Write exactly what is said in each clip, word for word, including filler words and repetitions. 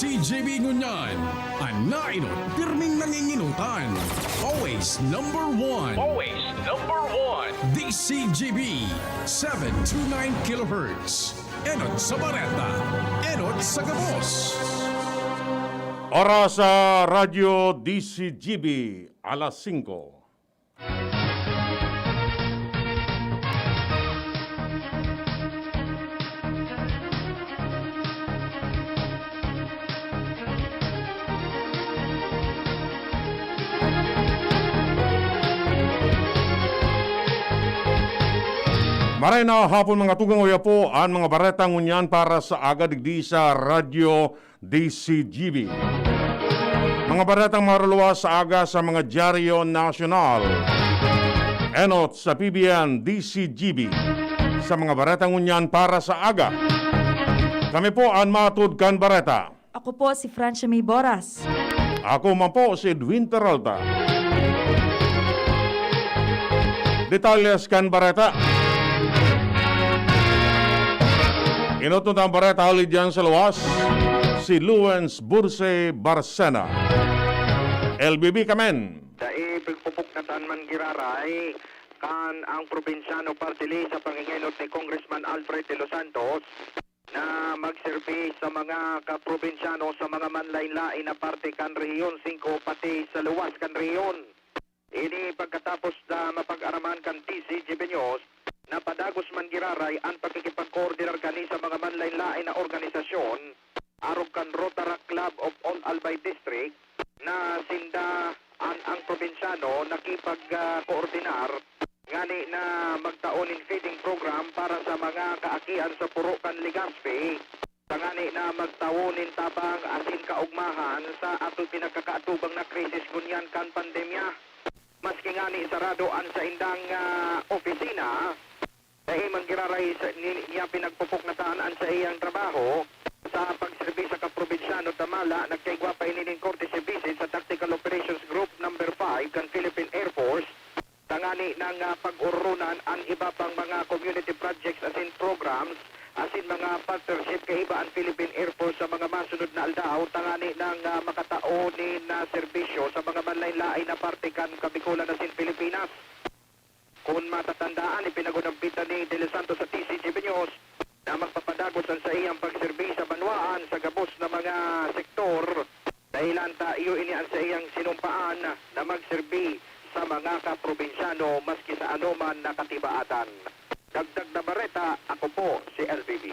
D C G B ngunyan, an naenot pirming nanginginutan. Always number one. Always number one. D C G B, seven two nine kilohertz. Enot sa bareta, enot sa gabos. Oras sa Radyo D C G B, alas singko. Maray na hapon, mga tugang, uya po an mga bareta ngunyan para sa aga digdi sa Radyo D C G B. Mga baretang maruluwas sa aga sa mga dyaryo nasyonal. Enot sa P B N D C G B. Sa mga baretang ngunyan para sa aga, kami po an matod kan bareta. Ako po si Francia May Boras. Ako man po si Edwin Peralta. Detalles kan bareta. Enot na ang bareta hali diyan sa luwas, si Luens Burse Barcena. L B B kamen. Dai pagpupuknatan man giraray kan ang probinsyano party list sa pangingenot ni Congressman Alfred De Los Santos na magserbi sa mga kaprobinsyano sa mga manlain-lain na parte kan Rehiyon singko pati sa luwas kan rehiyon. Ini pagkatapos na mapag-araman kan D C G B News na padagos man giraray an pakikipagkoordinar kani sa mga manlain-lain na organisasyon arog kan Rotaract Club of All Albay District na sinda an, ang probinsyano nakipag, ah, koordinar ngani na magtao nin feeding program para sa mga kaakian sa poro kan Legazpi, tangani na magtao nin tabang asin kaogmahan sa ato pinagkakaatubang na krisis ngunyan kan pandemya. Maski ngani sarado an saindang, ah, opisina, dai man giraray sa, ni, niya pinagpupuknatan an saiyang trabaho sa pagserbi sa kaprobinsyano. Damala, nagkaigwa pa ini nin courtesy visit sa Tactical Operations Group Number Five kan Philippine Air Force, tangani nang, ah, pag-ororonan an iba pang mga community projects asin programs asin mga partnership kaiba an Philippine Air Force sa mga masunod na aldaw, tangani nang, ah, makatao nin, ah, serbisyo sa mga manlain-lain na parte kan Kabikolan asin Pilipinas. Kun matatandaan, ipinag-unampitan ni De Los Santos sa D C G B News na magpapadagos an saiyang pagserbi sa banwaan sa gabos na mga sektor, dahelan ta iyo ini an saiyang sinumpaan na magserbi sa mga kaprobinsyano maski sa anoman na katibaatan. Dagdag na bareta, ako po si L B B.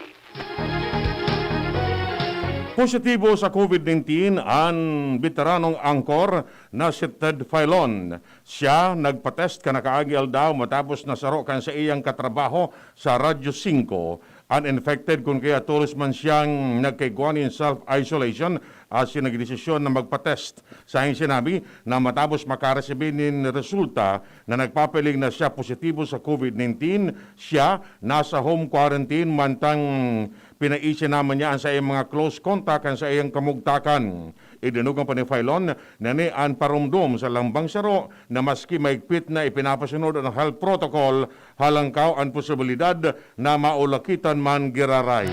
Positibo sa COVID nineteen an beteranong angkor na si Ted Filon. Siya nagpa-test kan nakaaging aldaw matapos nasaro kan saiyang katrabaho sa Radyo Singko. Uninfected kun kaya tolos man siyang nagkaigwa nin self-isolation asin nagdesisyon na magpa-test. Saiyang sinabi na matapos makaresibi nin resulta na nagpapiling na siya positibo sa COVID nineteen, siya nasa home quarantine, mantang pinaisi naman niya an saiyang mga close contact kan saiyang kamugtakan. Idinugma pa ni Filon na ini an paromdom sa lambang saro na maski mahigpit na ipinapasunod an health protocol, halangkaw an posibilidad na maulakitan man giraray.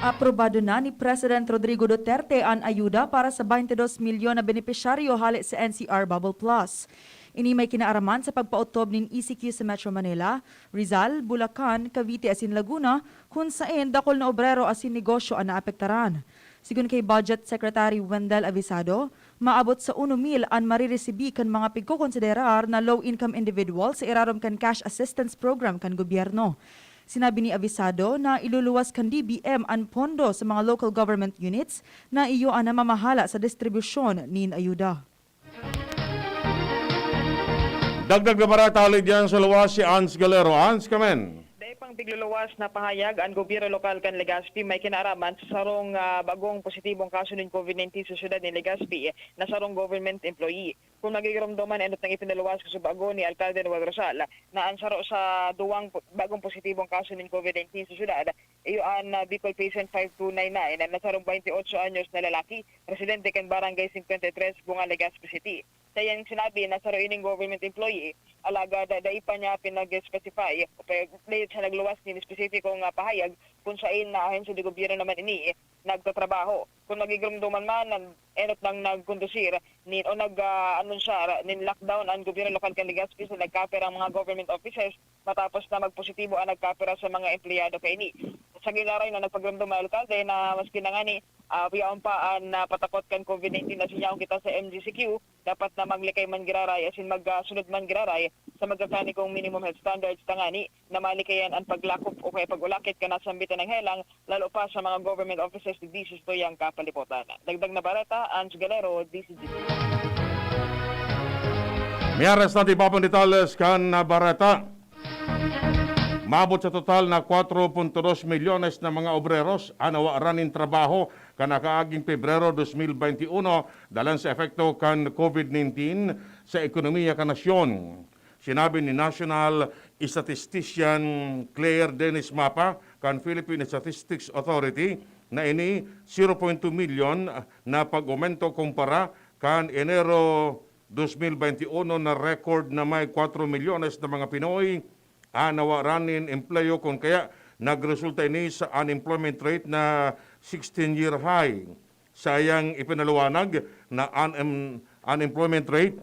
Aprobado na ni President Rodrigo Duterte an ayuda para sa twenty-dos milyon na benepisyaryo hale sa N C R Bubble Plus. Ini may kinaaraman sa pagpaotob nin E C Q sa Metro Manila, Rizal, Bulacan, Cavite asin Laguna, kun saen dakul na obrero asin negosyo an naapektaran. Sigon kay Budget Secretary Wendell Avisado, maabot sa uno mil an mariresibi kan mga pigkokonsiderar na low-income individual sa irarom kan cash assistance program kan gobyerno. Sinabi ni Avisado na iluluwas kan D B M an pondo sa mga local government units na iyo an namamahala sa distribusyon nin ayuda. Dagdag na bareta hali diyan sa luwas, si Ans Galero. Ans, kamen. Dai pang tigluluwas na pahayag an gobyerno lokal kan Legazpi may kinaaraman sa sarong, ah, bagong positibong kaso nin COVID nineteen sa siyudad nin Legazpi na sarong government employee. Kun magigiromdoman, enot nang ipinaluwas kasubago ni Alkalde Noel Rosal na an saro sa duwang po-, bagong positibong kaso nin COVID nineteen sa siyudad, iyo an, ah, Bicol Patient five two nine nine na sarong twenty-ocho anyos na lalaki, residente kan Barangay fifty-three, Bunga, Legazpi City. Sa iyang sinabi na saro ining government employee, alagad dai pa niya pinag-specify o pa-, dai siya nagluwas nin espesipiko nga pahayag kung saen na ahensya de gobyerno naman ini nagtatrabaho. Kung nagigiromdoman man, nag-, enot nang nagkondusir nin o nag, ah, anunsyar nin lockdown an gobyerno lokal kan Legazpi sa nagkapirang mga government offices matapos na magpositibo ang nagkapira sa mga empleyado kaini. Sa giraray na nagpagiromdom ang alkalde na maski na ngani, ah, yaon pa an, ah, patakot kan COVID nineteen na sinyaong kita sa M G C Q, dapat na maglikay man giraray asin magsunod man giraray sa magkakanikong minimum health standards tangani na malikayan an paglakop o kaya pag-ulakit kan nasambitan nang helang, lalo pa sa mga government offices digdi sa satuyang kapalibutan. Dagdag na bareta, Ange Galero, D C G. Miyaras na di pa pang detalles kan bareta. Maabot sa total na kwatro punto dos milyones na mga obreros an nawaran nin trabaho kan nakaaging Pebrero dos mil benti uno, dalan sa epekto kan COVID nineteen sa ekonomiya kan nasyon. Sinabi ni National Statistician Claire Dennis Mapa kan Philippine Statistics Authority na ini zero point two milyon na pag-aumento kumpara kan Enero dos mil benti uno na record na may kwatro milyones na mga Pinoy an nawaran nin empleyo, kun kaya nagresulta ini sa unemployment rate na sixteen-year high. Sa iyang ipinaliwanag na un-, unemployment rate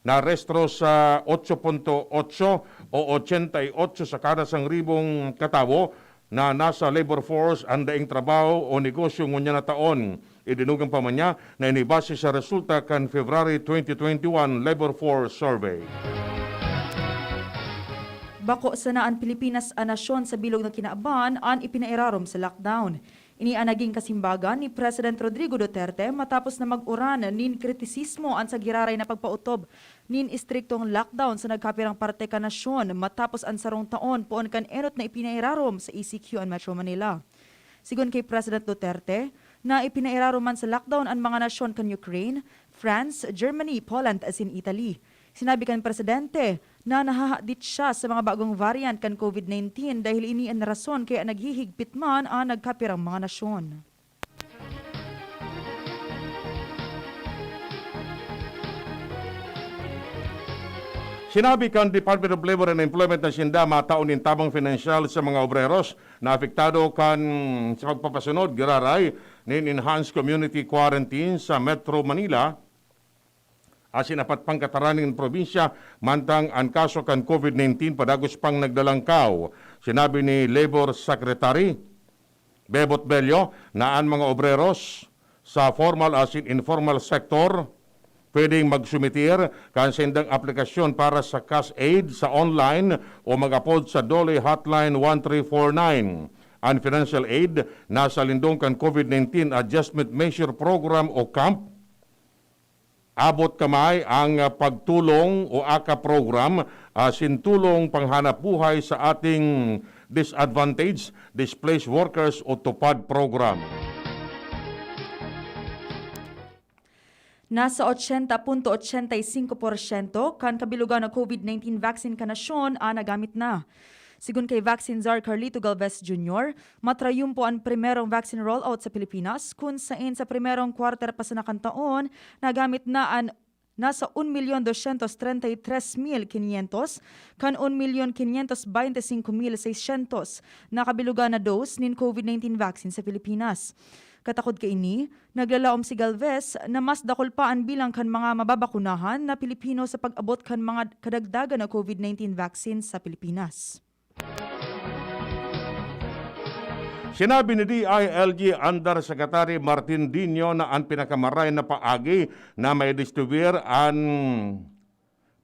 na rehistro sa otso punto otso o ochenta y ocho sa kada sangribong katawo na nasa labor force an daing trabaho o negosyo ngunyan na taon. Idinugang pa man niya na ini base sa resulta kan February twenty twenty-one Labor Force Survey. Bako sana an Pilipinas an nasyon sa bilog na kinaban an ipinairarom sa lockdown. Ini an naging kasimbagan ni President Rodrigo Duterte matapos na mag-uran nin kritisismo an sa giraray na pagpaotob nin estriktong lockdown sa nagkapirang parte kan nasyon matapos an sarong taon poon kan enot na ipinairarom sa E C Q an Metro Manila. Sigon kay President Duterte, na ipinairarom man sa lockdown an mga nasyon kan Ukraine, France, Germany, Poland asin Italy. Sinabi kan presidente na nahahadit siya sa mga bagong variant kan COVID nineteen dahil ini an rason kaya naghihigpit man an nagkapirang mga nasyon. Sinabi kan Department of Labor and Employment na sinda matao nin tabang pinansyal sa mga obreros na apektado kan sa pagpapasunod giraray nin enhanced community quarantine sa Metro Manila asin apat pang kataran nin probinsya, mantang an kaso kan COVID nineteen padagos pang naglalangkaw. Sinabi ni Labor Secretary Bebot Bello na an mga obreros sa formal asin informal sector pwedeng magsumitir kan saindang aplikasyon para sa cash aid sa online o mag-apod sa DOLE Hotline one three four nine. An financial aid nasa lindong kan COVID nineteen Adjustment Measure Program o camp. Abot kamay ang, ah, pagtulong o aka program, ah, asin tulong panghanap buhay sa ating disadvantaged, displaced workers o TUPAD program. Nasa ochenta punto ochenta y cinco porsyento kan kabilugan na COVID nineteen vaccine kan nasyon an nagamit na. Sigon kay Vaccine Czar Carlito Galvez Junior, matrayumpo an primerong vaccine rollout sa Pilipinas, kun saen sa primerong kwarter pa sana kan taon, nagamit na an nasa un milyon dosyentos trenta y tres mil kinyentos kan un milyon kinyentos baynte singko mil seisyentos na kabilugan na dose nin COVID nineteen vaccine sa Pilipinas. Katakod kaini, naglalaom si Galvez na mas dakul pa an bilang kan mga mababakunahan na Pilipino sa pag-abot kan mga kadagdagan na COVID nineteen vaccine sa Pilipinas. Sinabi ni D I L G Undersecretary Martin Dinho na an pinakamaray na paagi na maidistribuir an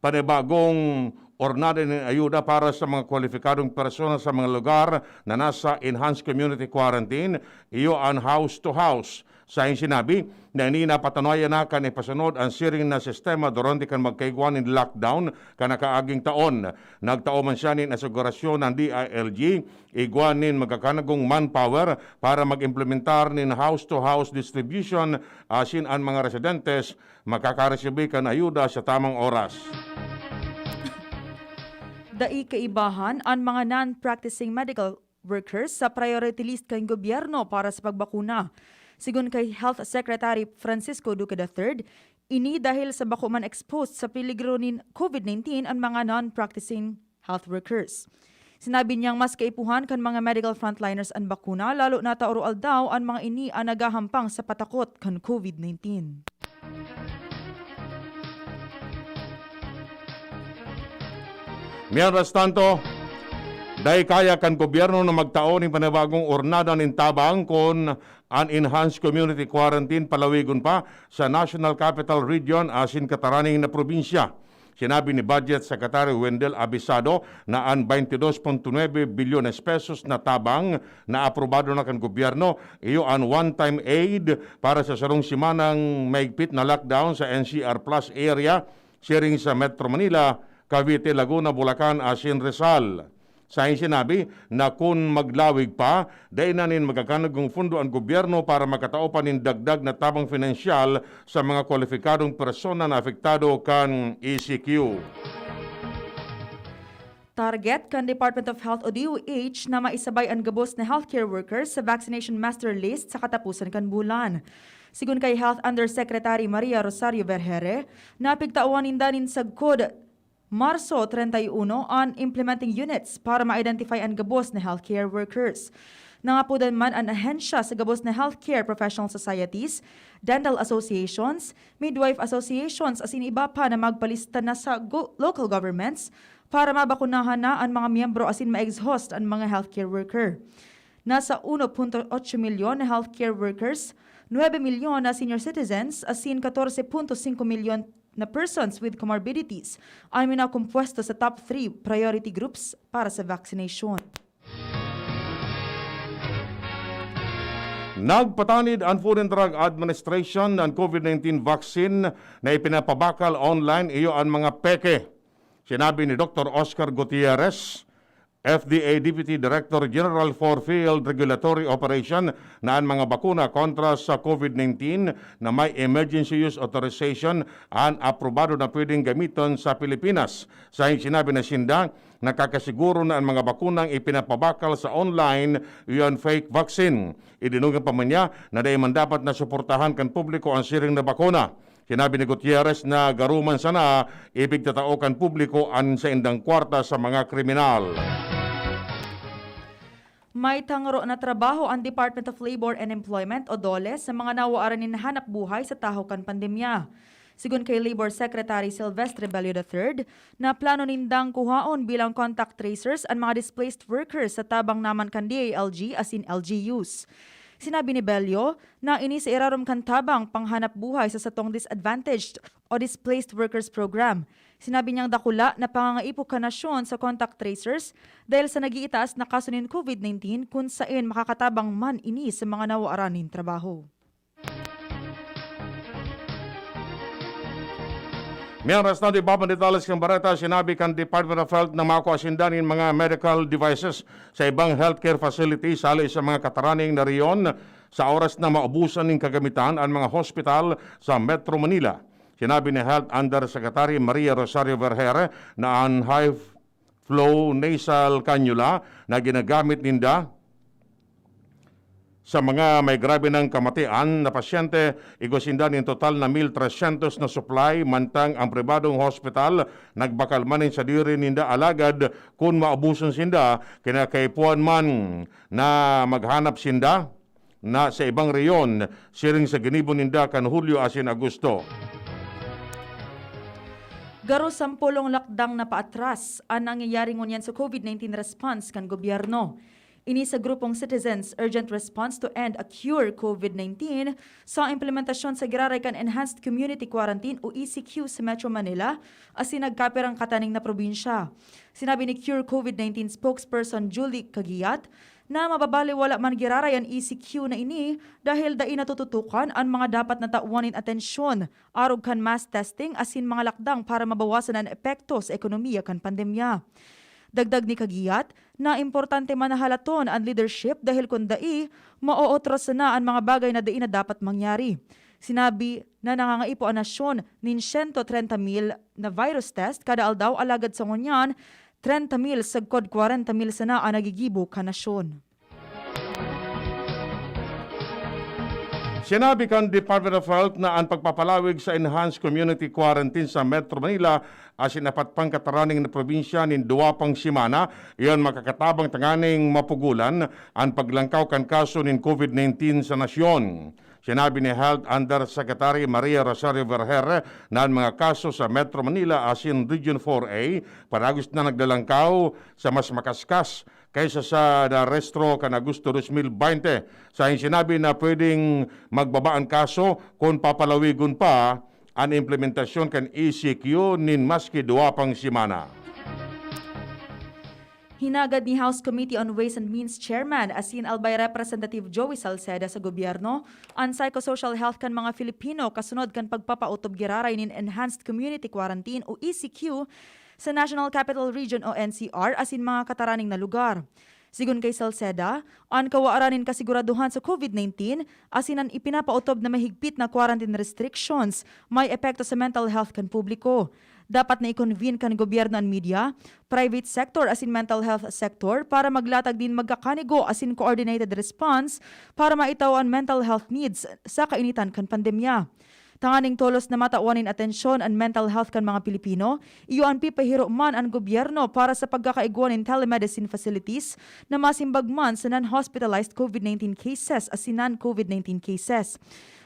panibagong ornada nin ayuda para sa mga kwalipikadong persona sa mga lugar na nasa enhanced community quarantine, iyo an house to house. Sa iyang sinabi na ini napatunayan na kan ipasunod an siring na sistema durante kan magkaigwa nin lockdown kan nakaaging taon. Nagtao man siya nin asegurasyon an D I L G, igwa nin magkakanagong manpower para mag-implementar nin house-to-house distribution asin an mga residentes makakaresibi kan ayuda sa tamang oras. Dai kaibahan an mga non-practicing medical workers sa priority list kan gobyerno para sa pagbakuna. Sigon kay Health Secretary Francisco Duque the third, Ini dahil sa bako man exposed sa peligro nin COVID nineteen an mga non-practicing health workers. Sinabi niyang mas kaipuhan kan mga medical frontliners an bakuna, lalo na ta oro-aldaw an mga ini an naghahampang sa patakot kan COVID nineteen. Mientras tanto, dai kaya kan gobyerno na magtao nin panibagong ornada nin tabang kun an enhanced community quarantine palawigon pa sa National Capital Region asin kataraning na probinsya. Sinabi ni Budget Secretary Wendell Avisado na an twenty-dos punto nuebe bilyones pesos na tabang na aprobado na kan gobyerno, iyo an one-time aid para sa sarong semanang mahigpit na lockdown sa N C R plus area, siring sa Metro Manila, Cavite, Laguna, Bulacan asin Rizal. Sain sinabi na kun maglawig pa, dai na nin magkakanagong fundo an gobyerno para makatao pa nin dagdag na tabang pinansyal sa mga kwalipikadong persona na apektado kan E C Q. Target kan Department of Health o D O H na maisabay an gabos na healthcare workers sa vaccination master list sa katapusan kan bulan. Sigon kay Health Undersecretary Maria Rosario Vergere, napigtawan ninda nin sagkod Marso treinta y uno an implementing units para ma-identify an gabos na healthcare workers. Nangapodan man an ahensya sa gabos na healthcare professional societies, dental associations, midwife associations asin iba pa na magpalista na sa go- local governments para mabakunahan na an mga miyembro asin ma-exhaust an mga healthcare worker. Nasa uno punto otso milyon na healthcare workers, nuebe milyon na senior citizens asin katorse punto singko milyon na persons with comorbidities an minakompuesto sa top three priority groups para sa vaccination. Nagpatanid an Food and Drug Administration na an COVID nineteen vaccine na ipinapabakal online iyo an mga peke. Sinabi ni Doktor Oscar Gutierrez, F D A Deputy Director General for Field Regulatory Operation, na an mga bakuna kontra sa COVID nineteen na may emergency use authorization an aprobado na pwedeng gamiton sa Pilipinas. Saing sinabi na sinda, nakakasiguro na an mga bakunang ipinapabakal sa online iyan fake vaccine. Idinungan pa man niya na dai man dapat na suportahan kan publiko an siring na bakuna. Sinabi ni Gutierrez na garo man sana ipigtatao kan publiko an saindang kwarta sa mga kriminal. May tangro na trabaho an Department of Labor and Employment o DOLE sa mga nawaran nin hanap buhay sa tahaw kan pandemya. Sigon kay Labor Secretary Silvestre Bello the third, na plano nindang kuhaon bilang contact tracers an mga displaced workers sa tabang naman kan D A L G asin L G Us. Sinabi ni Bello na ini sa irarom kan tabang panghanap buhay sa satong disadvantaged o displaced workers program. Sinabi niyang dakula na pangangaipo kan nasyon sa contact tracers dahil sa nag-iitaas na kaso nin COVID nineteen kun saen makakatabang man ini sa mga nawaran nin trabaho. Mientras tanto, iba pang detalles kan bareta, sinabi kan Department of Health na makua sinda nin mga medical devices sa ibang healthcare facilities hale sa mga kataraning na rehiyon sa oras na maubusan nin kagamitan an mga hospital sa Metro Manila. Sinabi ni Health Undersecretary Maria Rosario Vergere na an high flow nasal cannula na ginagamit ninda sa mga may grabe nang kamatian na pasyente, igwa sinda nin total na mil tresyentos na supply, mantang ang pribadong hospital nagbakal man nin sadiri ninda, alagad kun maubuson sinda, kinakaipuhan man na maghanap sinda na sa ibang rehiyon, siring sa ginibo ninda kan Hulyo asin Agosto. Garo sampolong lakdang na paatras an nangyayari ngunyan sa COVID nineteen response kan gobyerno. Ini sa grupong Citizens Urgent Response to End a Cure COVID nineteen sa implementasyon sa giraray kan Enhanced Community Quarantine o E C Q sa Metro Manila asin nagkapirang kataning na probinsya. Sinabi ni Cure COVID nineteen spokesperson Julie Caguiat na mababaliwala man giraray an E C Q na ini dahil dai natututukan an mga dapat na tawan nin atensyon, arog kan mass testing asin mga lakdang para mabawasan an epekto sa ekonomiya kan pandemya. Dagdag ni Caguiat na importante man na halaton an leadership dahil kun dai, maootras sana an mga bagay na dai na dapat mangyari. Sinabi na nangangaipo an nasyon nin siyento trenta mil na virus test kada aldaw, alagad sa ngunyan, trenta mil sagkod kwarenta mil sana an nagigibo kan nasyon. Sinabi kan Department of Health na an pagpapalawig sa enhanced community quarantine sa Metro Manila asin apat pang kataraning na probinsya nin duwa pang semana, iyan makakatabang tanganing mapugulan an paglangkaw kan kaso nin COVID nineteen sa nasyon. Sinabi ni Health Undersecretary Maria Rosario Vergeire na an mga kaso sa Metro Manila asin Region four A padagos na naglalangkaw sa mas makaskas kaysa sa narehistro kan Agosto dos mil baynte. Sain sinabi na pwedeng magbaba an kaso kun papalawigon pa an implementasyon kan E C Q nin maski duwa pang semana. Hinagad ni House Committee on Ways and Means Chairman asin Albay Representative Joey Salceda sa gobyerno an psychosocial health kan mga Filipino kasunod kan pagpapaotob giraray nin Enhanced Community Quarantine o E C Q sa National Capital Region o N C R asin mga kataraning na lugar. Sigon kay Salceda, an kawaran nin kasiguraduhan sa COVID nineteen asin an ipinapaotob na mahigpit na quarantine restrictions may epekto sa mental health kan publiko. Dapat na i-convene kan gobyerno an media, private sector asin mental health sector para maglatag nin magkakanigo asin coordinated response para maitao an mental health needs sa kainitan kan pandemya. Tanganing tolos na matawan nin atensyon an mental health kan mga Pilipino, iyo an pipahiro man an gobyerno para sa pagkakaigwa nin telemedicine facilities na masimbag man sa non-hospitalized COVID nineteen cases asin non-COVID nineteen cases.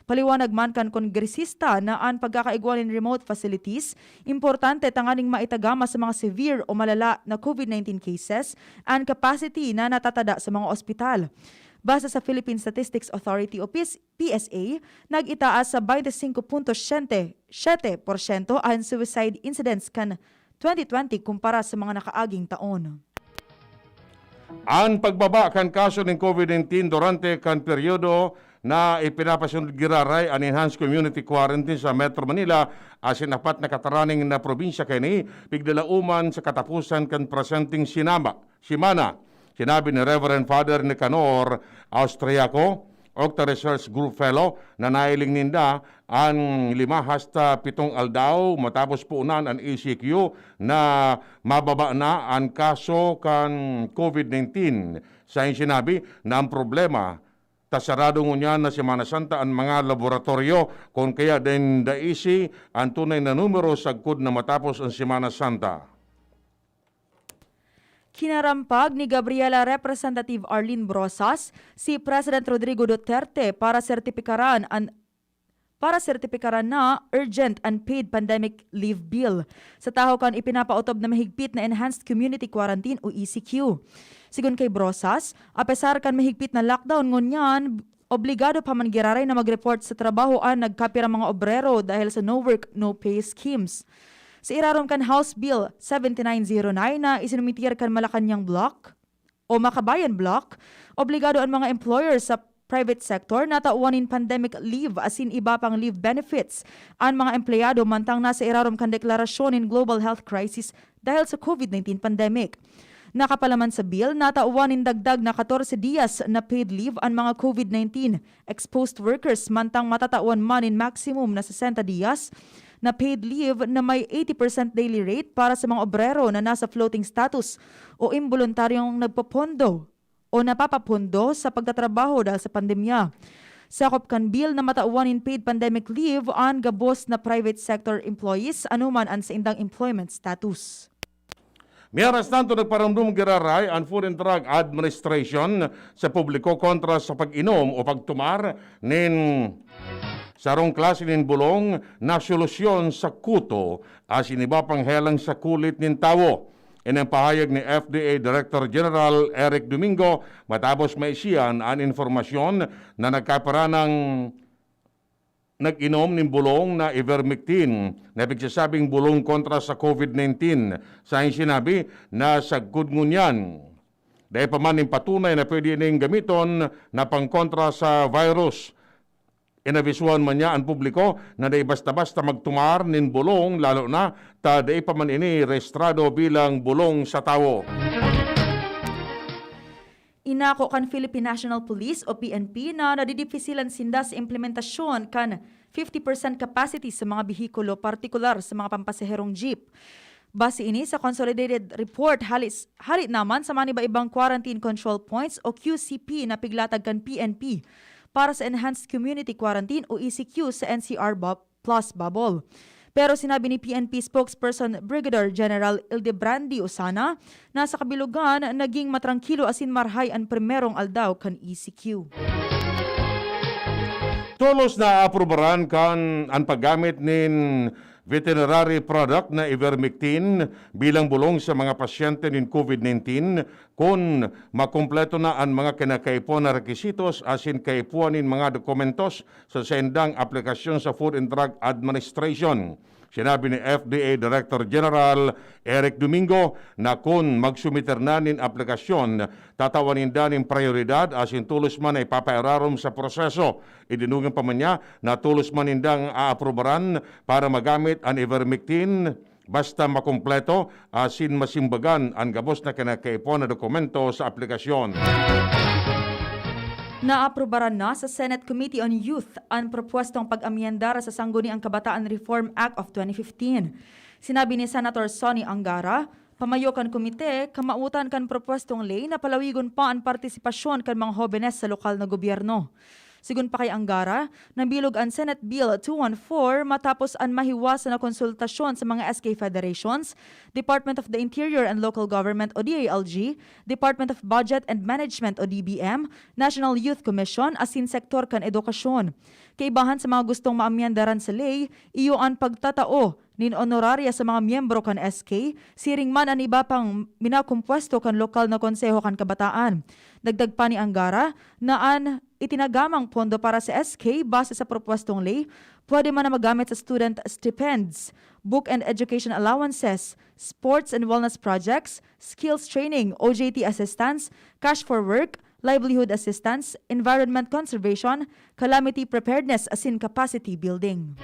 Paliwanag man kan kongresista na an pagkakaigwa nin remote facilities importante tanganing maitagama sa mga severe o malala na COVID nineteen cases an capacity na natatada sa mga ospital. Base sa Philippine Statistics Authority o P S A, nag-itaas sa baynte singko punto siyete siyete porsyento an suicide incidents kan twenty twenty kumpara sa mga nakaaging taon. An pagbaba kan kaso nin COVID nineteen durante kan peryodo na ipinapasunod giraray an enhanced community quarantine sa Metro Manila asin apat na kataraning na probinsya kaini piglalauman sa katapusan kan presenteng sinama, semana. Sinabi ni Reverend Father Nicanor Austriaco, Octa Research Group Fellow, na nahiling ninda an lima hasta pitong aldaw matapos puunan an E C Q na mababa na an kaso kan COVID nineteen. Sain sinabi na an problema ta sarado ngunyan na Semana Santa an mga laboratoryo, kun kaya din daisi an tunay na numero sagkod na matapos an Semana Santa. Kinarampag ni Gabriela Representative Arlene Brosas si President Rodrigo Duterte para sertipikaran an para sertipikaran na urgent and paid pandemic leave bill sa tahaw kan ipinapaotob na mahigpit na enhanced community quarantine o E C Q. Sigon kay Brosas, apesar kan mahigpit na lockdown ngunyan, obligado pa man giraray na mag-report sa trabaho an nagkapirang mga obrero dahil sa no work, no pay schemes. Sa irarom kan House Bill seventy nine zero nine na isinumitir kan Malacañang Block o Makabayan Block, obligado an mga employer sa private sector na tawan nin pandemic leave asin iba pang leave benefits an mga empleyado mantang nasa irarom kan deklarasyon nin global health crisis dahil sa COVID nineteen pandemic. Nakapalaman sa bill, natawan nin dagdag na katorse diyas na paid leave an mga COVID nineteen exposed workers mantang matatawan man nin maximum na sesenta diyas na paid leave na may eighty percent daily rate para sa mga obrero na nasa floating status o imboluntaryong nagpopondo o napapapondo sa pagtatrabaho dahil sa pandemya. Sakop kan bill na matawan nin paid pandemic leave an gabos na private sector employees anoman an saindang employment status. Mientras tanto, nagparomdom giraray an Food and Drug Administration sa publiko kontra sa pag-inom o pagtumar nin sarong klase nin bolong na solusyon sa kuto asin iba pang helang sa kulit nin tawo. Ini ang pahayag ni F D A Director General Eric Domingo matapos maisian an impormasyon na nagkapira nang nag-inom nin bolong na ivermectin na pigsasabing bolong kontra sa COVID nineteen. Sain sinabi na sagkod ngunyan, dai pa man nin patunay na pwede ning gamiton na pangkontra sa virus. Inabisuhan man niya an publiko na dai basta-basta magtumar nin bolong, lalo na ta dai pa man ini rehistrado bilang bolong sa tawo. Inako kan Philippine National Police o P N P na nadidipisilan sinda sa implementasyon kan fifty percent capacity sa mga behikulo, partikular sa mga pampasaherong jeep. Base ini sa consolidated report hali, hali naman sa maniba-ibang quarantine control points o Q C P na piglatag kan P N P. para sa Enhanced Community Quarantine o E C Q sa N C R bu-, Plus Bubble. Pero sinabi ni P N P spokesperson Brigadier General Ildebrandi Osana na sa kabilogan, naging matrangkilo asin marhay an primerong aldaw kan E C Q. Tolos na aprubaran kan an paggamit nin veterinary product na ivermectin bilang bolong sa mga pasyente nin COVID nineteen kun makumpleto na an mga kinakaipuhan na requisitos asin kaipuhan nin mga dokumentos sa saindang aplikasyon sa Food and Drug Administration. Sinabi ni F D A Director General Eric Domingo na kun magsumiter na nin aplikasyon, tatawan ninda nin prayoridad asin tolos man na ipapairarom sa proseso. Idinungan pa man niya na tolos man nindang aaprubaran para magamit an ivermectin basta makumpleto asin masimbagan an gabos na kinakaipuhan na dokumento sa aplikasyon. Naaprubaran na sa Senate Committee on Youth an propwestong pag-amyendar sa Sangguniang Kabataan Reform Act of twenty fifteen. Sinabi ni Senator Sonny Angara, pamayo kan komite, kamawotan kan propwestong ley na palawigon pa an partisipasyon kan mga hobenes sa lokal na gobyerno. Sigon pa kay Angara, nabilog an Senate Bill two one four matapos an mahiwasan na konsultasyon sa mga S K federations, Department of the Interior and Local Government o D I L G, Department of Budget and Management o D B M, National Youth Commission asin sektor kan edukasyon. Kaibahan sa mga gustong maamyendaran sa ley, iyo an pagtatao nin honoraria sa mga miyembro kan S K, siring man an iba pang minakompuesto kan lokal na konseho kan kabataan. Dagdag pa ni Angara na an itinagamang pondo para sa S K base sa propwestong ley, pwede man na magamit sa student stipends, book and education allowances, sports and wellness projects, skills training, O J T assistance, cash for work, livelihood assistance, environment conservation, calamity preparedness asin capacity building.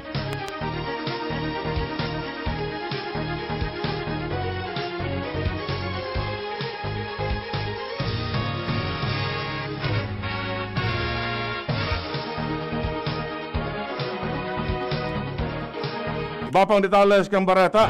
Iba pang detalles kan bareta.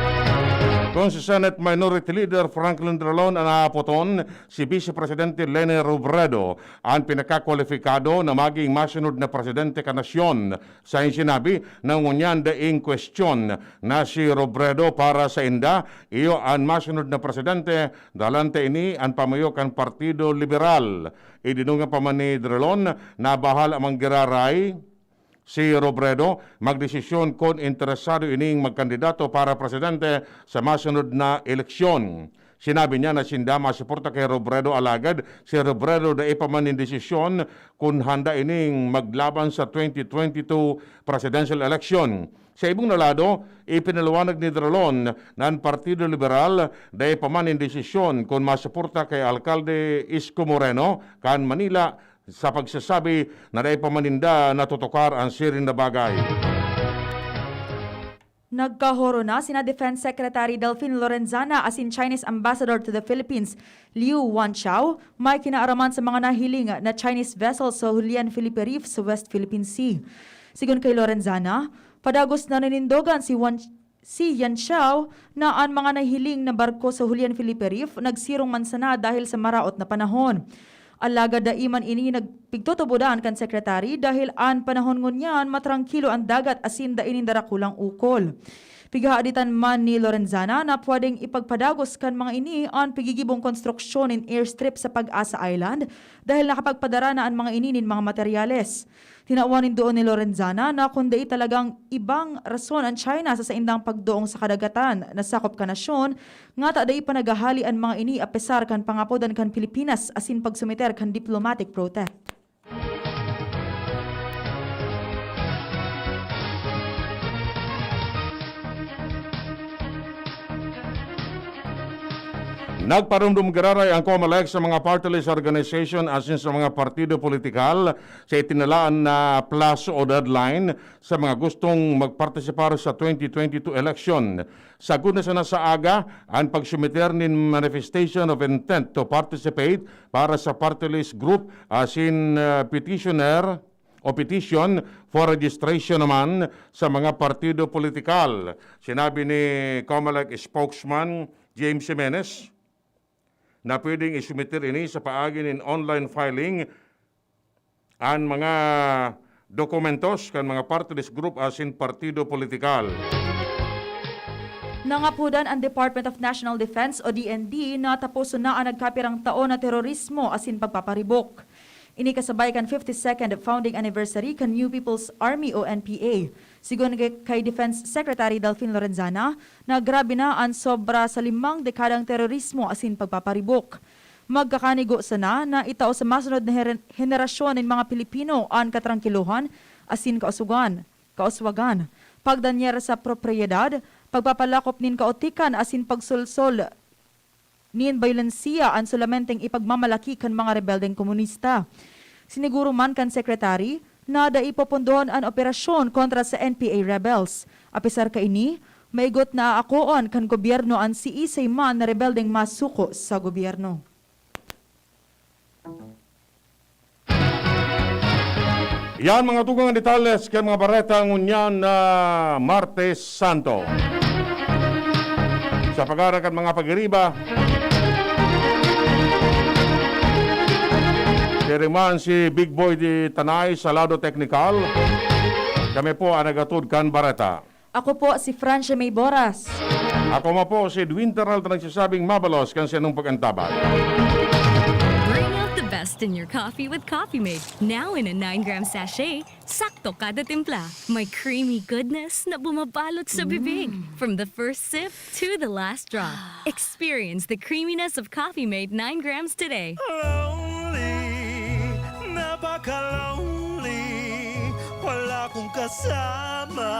Kun si Senate Minority Leader Franklin Drilon an aapoton, si Vice Presidente Leni Robredo an pinakakwalipikado na maging masunod na presidente kan nasyon. Sa sinabi na ngunyan daing kwestiyon na si Robredo para sa inda, iyo an masunod na presidente, dalante ini an pamayo kan Partido Liberal. Idinungan pa man ni Drilon na bahal ang manggiraray si Robredo magdesisyon kun interesado ining magkandidato para presidente sa masunod na eleksyon. Sinabi niya na sinda masuporta kay Robredo, alagad si Robredo dai pa man nin desisyon kun handa ining maglaban sa twenty twenty-two presidential election. Sa ibong na lado, ipinaliwanag ni Drilon na an Partido Liberal dai pa man nin desisyon kun masuporta kay Alkalde Isko Moreno kan Manila sa pagsasabi na dai pa man ninda natutukar an siring na bagay. Nagkahoro na sina Defense Secretary Delfin Lorenzana asin Chinese Ambassador to the Philippines, Liu Wanchao, may kinaaraman sa mga nahiling na Chinese vessel sa Julian Felipe Reef sa West Philippine Sea. Sigon kay Lorenzana, padagos na nanindogan si Wan-, si Yan Xiao na an mga nahiling na barko sa Julian Felipe Reef nagsirong man sana dahil sa maraot na panahon. Alagad dai man ini nagpigtutubodan kan sekretary dahil an panahon ngunyan matrangkilo an dagat asin dai nin darakulang ukol. Pighahaditan man ni Lorenzana na pwedeng ipagpadagos kan mga ini an pigigibong konstruksyon nin airstrip sa Pag-asa Island dahil nakapagpadara na an mga ini nin mga materyales. Tinawan nin duon ni Lorenzana na kun dai talagang ibang rason an China sa saindang pagdoong sa kadagatan na sakop kan nasyon, ngata dai pa naghahali an mga ini apesar kan pangapodan kan Pilipinas asin pagsumiter kan diplomatic protest. Nagparumdom giraray ang Comelec sa mga party list organization asin sa mga partido politikal sa itinalaan na plaso o deadline sa mga gustong magpartisipar sa twenty twenty-two election. Sagkod na sana sa aga an pagsumiter nin Manifestation of Intent to Participate para sa party list group asin, ah, petitioner o petition for registration naman sa mga partido politikal. Sinabi ni Comelec spokesman James Jimenez na pwedeng isumiter ini sa paagi nin online filing an mga dokumentos kan mga party list group asin partido politikal. Nangaphodan an Department of National Defense o D N D na taposon na an nagkapirang taon na terorismo asin pagpaparibok. Ini kasabay kan fifty-second founding anniversary kan New People's Army o N P A. Sigon kay, kay Defense Secretary Delfin Lorenzana na grabe na an sobra sa limang dekadang terorismo asin pagpaparibok. Magkakanigo sana na itao sa masunod na heren-, henerasyon nin mga Pilipino an katrangkilohan asin kausugan, kauswagan, pagdanyar sa propriyedad, pagpapalakop nin kaotikan asin pagsolsol nin bayolensiya an solamenteng ipagmamalaki kan mga rebeldeng komunista. Siniguro man kan Secretary na dai popondohon an operasyon kontra sa N P A rebels, apesar kaini, maigot na aakoon kan gobyerno an siisay man na rebeldeng masuko sa gobyerno. Yan mga tugang detalye sa mga bareta ngunyan na Martes Santo. Sa pagara kan mga pagiriba, siring man si Big Boy di Tanay sa lado teknikal. Kami po ang nagatod kan bareta. Ako po si Francia May Boras. Ako man po si Edwin Terralta nagsasabing mabalos kan sinong pag-antabay. Bring out the best in your coffee with Coffee Mate. Now in a nine gram sachet, sakto kada timpla. May creamy goodness na bumabalot sa bibig. From the first sip to the last drop. Experience the creaminess of Coffee Mate nine grams today. Lonely, napaka-lonely, wala kong kasama.